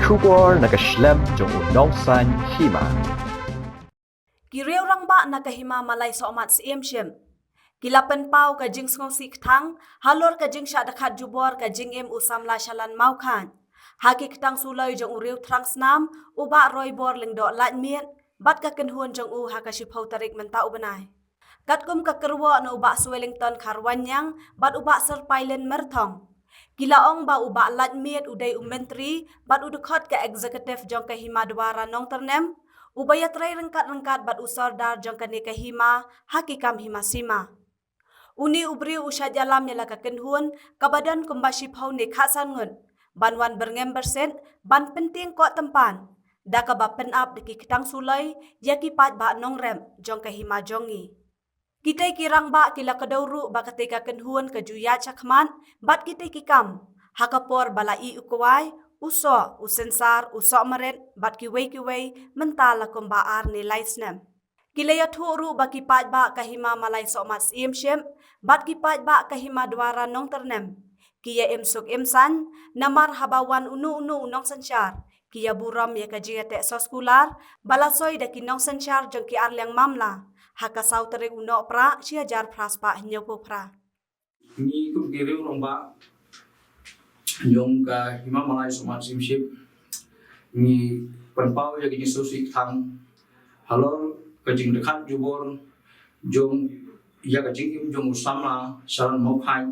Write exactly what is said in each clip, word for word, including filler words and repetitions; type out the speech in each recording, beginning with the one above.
Khubor na ka shlem jong u nongsaiñ hima. Ki riew rangbah na ka hima Malai Sohmat Syiemship ki la pynpaw ka jingsngewsih kthang halor ka jingshah dkhot jubor ka jingim u samla Shalan Mawkhain ha ki ktang suloi jong u riew thrang snam u Bah Roibor Lyngdoh Laitmiet bad ka kynhun jong u ha ka shiphew tarik mynta u bnai. Katkum ka kyrwoh na u Bah Swellington Kharwanyang bad u Bah Sir Pailin Myrthong, ki la ong ba u Bah Laitmiet u dei u myntri bad u dkhot ka executive jong ka Hima Dwara Nongtyrnem, uba ïatrei ryngkat ryngkat bad u sordar jong kane ka hima ha ki kam hima sima. Une u briew u shah ïalam ïa la ka kynhun kaba don kumba shiphew ne khatsan ngut ban wan byrngem byrsit ban pyntieng koh tympan da kaba pynap da ki ktang suloi ïa ki paidbah nongrep jong ka hima jong ngi. Kitei ki rangbah ki la kdew ruh ba katei ka kynhun ka ju ïaid shakhmat bad kitei ki kam ha ka por ba la ïeh u kwai, u soh, u synsar, u soh marit bad kiwei kiwei mynta la kumba ar ne lai snem. Ki la ïathuh ruh ba ki paidbah ka hima Malai Sohmat Syiemship bad ki paidbah ka Hima Dwara Nongtyrnem ki ïa im suk im saiñ namar haba wan uno uno u nongsynshar ki ïa burom ïa ka jingïateh soskular ba la soi da ki nongsynshar jong ki arliang mamla ha ka saw tarik u Nohprah shi hajar phra spah hynñiewphew phra. Ngi kum ki riew rangbah jong ka Hima Malai Sohmat Syiemship ngi pynpaw ïa ka jingsngewsih kthang halor ka jingdkhot jubor jong ïa ka jingim jong u samla Shalan Mawkhain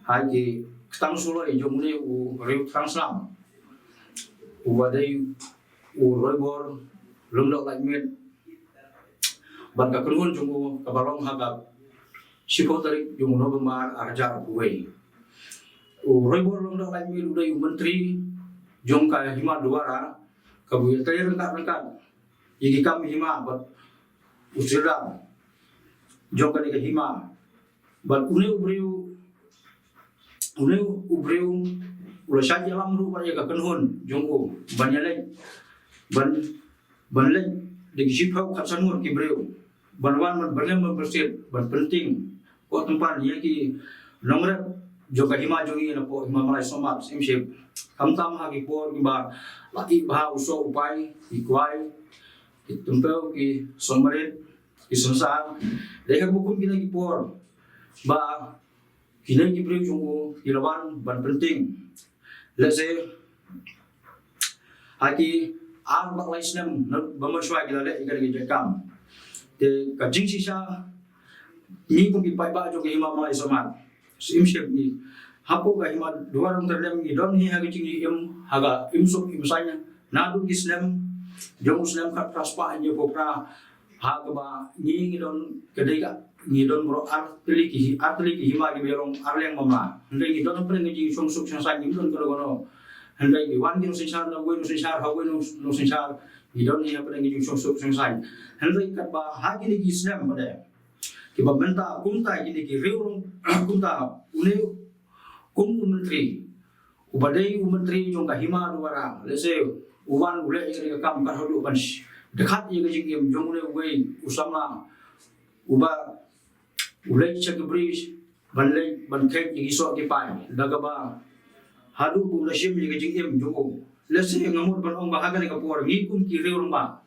ha ki ktang suloi jong une u riew thrang snam uba dei u Roibor Lyngdoh Laitmiet bad ka kynhun jong u kaba long ha ka shiphew tarik jong u November ar hajar arphew wei. U Roibor Lyngdoh Laitmiet u dei u myntri jong ka Hima Dwara kaba ïatrei ryngkat ryngkat ïa ki kam hima bad u sordar jong kane ka hima. Bad une u briew une u briew u la shah ïalam ruh bad ïa ka kynhun jong u ban ïaleit ban ban leit da ki shiphew khatsan ngut ki briew ban wan ban byrngem ban byrsit ban pyntieng koh tympan ïa ki nongrep jong ka hima jong ngi napoh Hima Malai Sohmat Syiemship. Khamtam ha ki por kiba la ïeh bha u soh u pai, ki kwai, ki tympew, ki soh marit, ki synsar. Dei ha kaba kum kine ki por ba kine ki briew jong u ki la wan ban pyntieng. Lehse ha ki ar bad lai snem na ba mynshuwa ki la leh ïa kane ka jingkam. Te ka jingshisha ngi kum ki paidbah jong ka Hima Malai Sohmat Syiemship ngi hapoh ka Hima Dwara Nongtyrnem ngi don hi ha ka jingim ha ka im suk im saiñ naduh ki snem jong u snem khatphra spah hynñiewphew phra ha kaba ngi ngi don ka dei ka ngi don baroh ar tylli ki hi- ar tylli ki hima kiba long arliang mamla. Hynrei ngi don hapdeng ka jingshong suk shong saiñ ngim don kano kano. Hynrei ngi wan ki nongsynshar na uwei u nongsynshar ha uwei u nongsynshar ngi don hi hapdeng ka jingshong suk shong saiñ. Hynrei katba ha kine ki snem ba dei kiba mynta kumta kine ki riew rong kumta une kum u myntri uba dei u myntri jong ka Hima Dwara lehse u wan u leh ïa ka kam kat haduh ban sh- dkhot ïa ka jingim jong une uwei u samla uba u leit sha ki bri ban leit ban kheit ïa ki soh ki pai da kaba haduh u la shim ïa ka jingim jong u. Lehse nga mut ban ong ba ha kane ka por ngi kum ki riew rangbah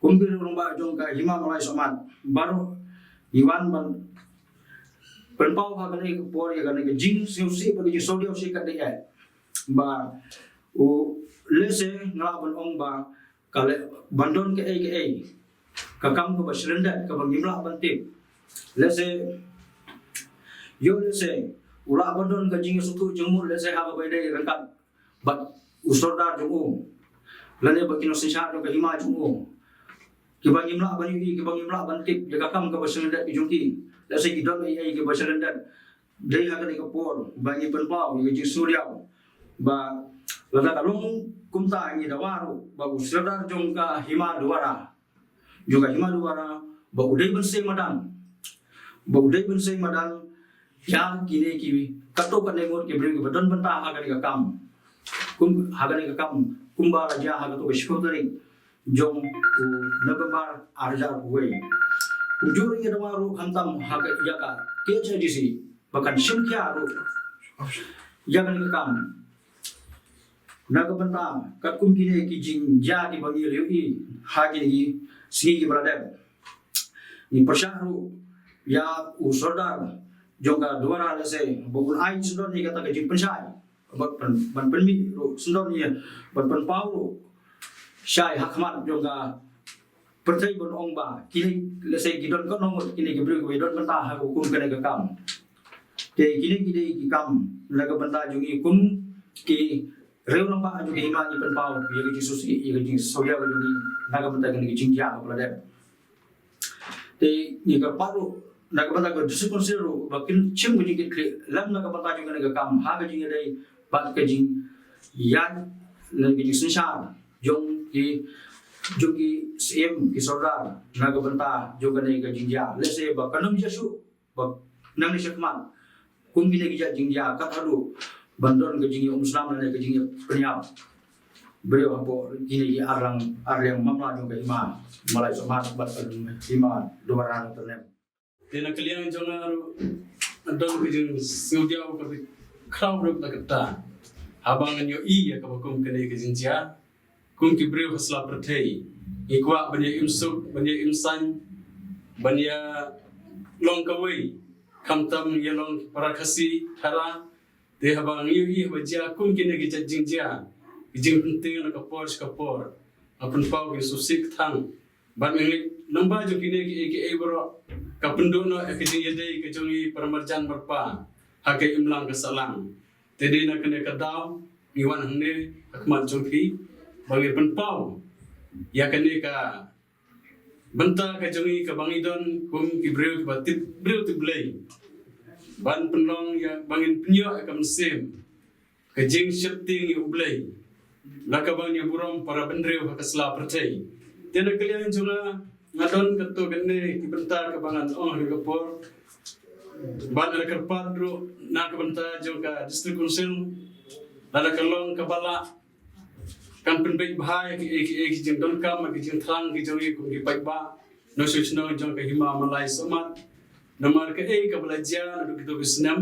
kum ki riew rangbah jong ka Hima Malai Sohmat baroh ngi wan ban pynpaw ha kane ka por ïa kane ka jingsngewsih bad ka jingsngewdiaw shi katdei ba u lehse nga lah ban ong ba ka leh ban don kaei kaei ka kam kaba shlyndet kaba ngim lah ban tip. Lehse ïoh lehse u lah ban don ka jingïasngewthuh jingmut lehse ha kaba ïadei ryngkat bad u sordar jong u lane bad ki nongsynshar jong ka hima jong u kiba ngim lah ban ïohi kiba ngim lah ban tip ïa ka kam kaba shlyndet ki jong ki. Lehse ki don ei ei kiba shlyndet. Dei ha kane ka por ba ngi pynpaw ïa ka jingsngewdiaw ba lada ka long kumta ngi dawa ruh ba u sordar jong ka Hima Dwara jong ka Hima Dwara ba u dei ban sei madan ba u dei ban sei madan ïa kine ki katto katne ngut ki briew kiba don bynta ha kane ka kam. Kum ha kane ka kam kumba la jia ha katto ka shiphew tarik jong u November ar hajar arphew wei. Kumjuh ruh ngi dawa ruh khamtam ha ka ïa ka K H A D C ba kan shim khia ruh ïa kane ka kam. Na ka bynta katkum kine ki jingjia kiba ngi la ïohi ha kine ki sngi kiba la dep, ngi pyrshah ruh ïa u sordar jong ka Dwara lehse ba un ai syndon ïa kata ka jingpynshai, ban pyn-, ban pynmih ruh syndon ïa, ban pynpaw ruh shai ha khmat jong ka pyrthei ban ong ba kine lehse ki don katno ngut kine ki briew kiba don bynta ha ka hukum kane ka kam. Te kine ki dei ki kam na ka bynta jong ngi kum ki riew rangbah jong ka hima, ngi pynpaw ïa ka jingsngewsih, ïa ka jingsngewsih ka jong ngi na ka bynta kane ka jingjia kaba la dep. Te ngi kyrpad ruh na ka bynta ka District Council ruh ba kin shim ka jingkitkhlieh lem na ka bynta jong kane ka kam ha ka jingïadei bad ka jingïaid lane ka jingsynshar jong ki, jong ki syiem, ki sordar na ka bynta jong kane ka jingjia. Lehse ba kan ym jia shuh ba nangne shakhmat kum kine ki jait jingjia kat haduh ban don ka jingïaumsnam lane ka jingïapynïap briew hapoh kine ki arliang, arliang mamla jong ka hima Malai Sohmat bad ka hima Dwara Nongtyrnem. Te na ka liang jong nga ruh nga don ka jingsngewdiaw kaba khraw ruh na kata. Haba ngan ïohi ïa kaba kum kane ka jingjia kum ki briew ha sla pyrthei, ngi kwah ban ïa im suk, ban ïa im saiñ, ban ïa long kawei, khamtam ïa long para Khasi Thara. Te haba ngi ïohi haba jia kum kine ki jait jingjia, ki jingpyntieng na ka por sha ka por, nga pynpaw ki suk sik thang. Bad nga ngeit lyngba jong kine kiei kiei baroh ka pynduh noh ïa ka jingïadei ka jong ngi para marjan marpa ha ka imlang ka sahlang. Te dei na kane ka daw ngi wan hangne ha khmat jong phi ba ngi pynpaw ïa kane ka bynta ka jong ngi kaba ngi don kum ki briew kiba tip briew tip Blei, ban pynlong ïa ba ngin pynïoh ïa ka mynsiem ka jingsheptieng ïa U Blei, la kaba ngin ïa burom para bynriew ha ka sla pyrthei. Te na ka liang jong nga, nga don katto katne ki bynta kaba ngan ong ha ka por ban kyrpad ruh na ka bynta jong ka District Council, lada ka long kaba lah kan pynbeit bha ïa kiei kiei ki jingdonkam, ki jingthrang ki jong ngi kum ki paidbah nongshong shnong jong ka hima Malai Sohmat. Namar kaei kaba la jia naduh kito ki snem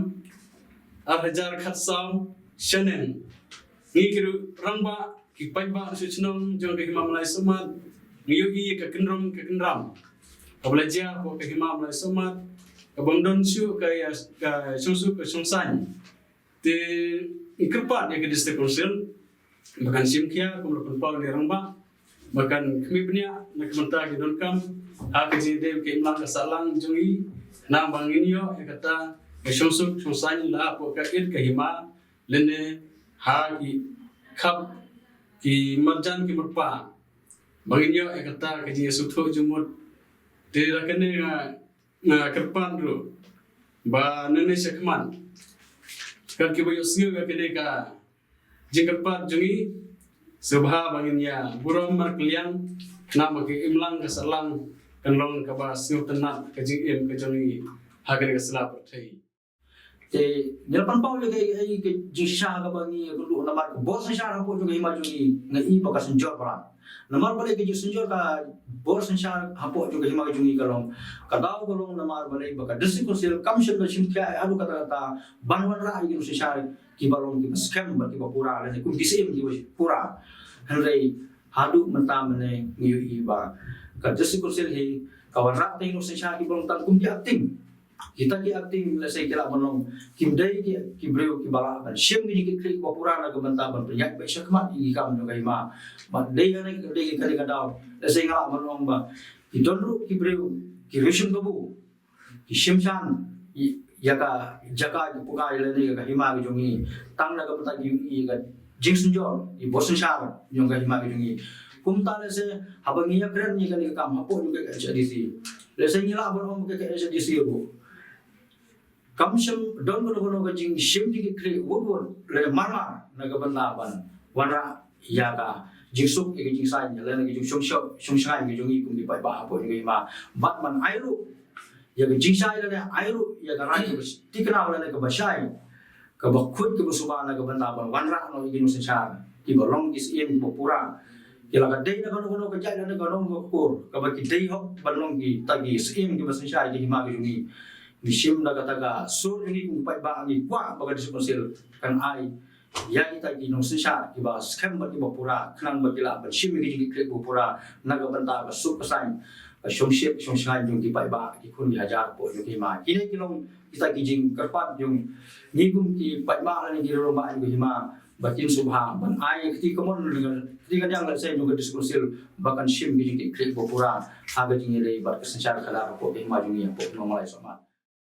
ar hajar khatsaw shaneng, ngi ki rangbah ki paidbah nongshong shnong jong ka hima Malai Sohmat ngi ïohi ïa ka kynrum ka kynram kaba la jia hapoh ka hima Malai Sohmat, kaba ym don shuh ka ïa ka shongsuk ka shongsaiñ. Te ngi kyrpad ïa ka District Council ba kan shim khia kum la pynpaw ïa ki rangbah ba kan khmih bniah na ka bynta ki donkam ha ka jingïadei ka imlang ka sahlang jong ngi, khnang ba ngin ïoh ïa kata ka shongsuk shongsaiñ la hapoh ka it ka hima lane ha ki khap ki marjan ki marpa, ba ngin ïoh ïa kata ka jingïasngewthuh jingmut. Te da kane nga nga kyrpad ruh ba nangne shakhmat kat kiba ïohsngew ïa kane ka jingkyrpad jong ngi, sngewbha ba ngin ïa burom markylliang, khnang ba ka imlang ka sahlang kan long kaba sngewtynnat ka jingim ka jong ngi ha kane ka sla pyrthei. Te ngi la pynpaw ïa ka, ïa ka jingshisha kaba ngi ïakynduh namar ka bor synshar hapoh jong ka hima jong ngi, nga i ba ka synjor palat. Namar balei ka jingsynjor ka bor synshar hapoh jong ka hima jong ngi ka long, ka daw ka long namar balei ba ka District Council kam shym la shim khia haduh katta katta ban wanrah ïa ki nongsynshar kiba long kiba skhem bad kiba pura lane kum ki syiem kiba pura. Hynrei haduh mynta mynne ngi ïohi ba ka District Council hi ka wanrah tang ïa ki nongsynshar kiba long tang kum ki acting. Kita ki acting lehse ki lah ban long kim dei ki, ki briew kiba lah ban shim ki jingkitkhlieh kiba pura na ka bynta ban pynïaid beit shakhmat ïa ki kam jong ka hima. Bad dei kane, dei kane ka daw lehse nga lah ban ong ba ki don ruh ki briew ki riew shim kabu, ki shim shan ï-, ïa ka jaka jong ka hima ka jong ngi tang na ka bynta ki ïohi ïa ka jingsynjor, ïa ka bor synshar jong ka hima ka jong ngi. Kumta lehse haba ngi ïakren ïa kane ka kam hapoh jong ka H A D C, lehse ngi lah ban ong ka H A D C ruh kam shym don kano kano ka jingshim jingkitkhlieh wut wut lane mar mar na ka bynta ban wanrah ïa ka jingsuk, ïa ka jingsaiñ lane ka jingshong shong shong shngaiñ ka jong ngi kum ki paidbah hapoh jong ka hima. Bad ban ai ruh ïa ka jingshai lane ai ruh ïa ka rai kaba thikna lane kaba shai, kaba khuid kaba suba na ka bynta ban wanrah noh ïa ki nongsynshar kiba long ki syiem kiba pura. Ki la ka dei na kano kano ka jait lane kano kano ka kur kaba ki dei hok ban long kita ki syiem kiba synshar ïa ka hima ka jong ngi. Ngi shim da kata ka sur jong ngi kum ki paidbah, ngi kwah ba ka District Council kan ai ïa kita ki nongsynshar kiba skhem bad kiba pura, khnang ba ki lah ban shim ïa ki jingkitkhlieh ba pura na ka bynta ka suk ka saiñ, ka shongshit shongshngaiñ jong ki paidbah, ki khun ki hajar hapoh jong ki hima. Kine ki long kita ki jingkyrpad jong ngi kum ki paidbah lane ki rangbah jong ki hima, ba kin sngewbha ban ai ka kti kamon, ka kti kadiang lane ka seng jong ka District Council ba kan shim ki jingkitkhlieh ba pura ha ka jingïadei bad ka synshar khadar hapoh ka hima jong ngi hapoh Nongmyllai Sohmat.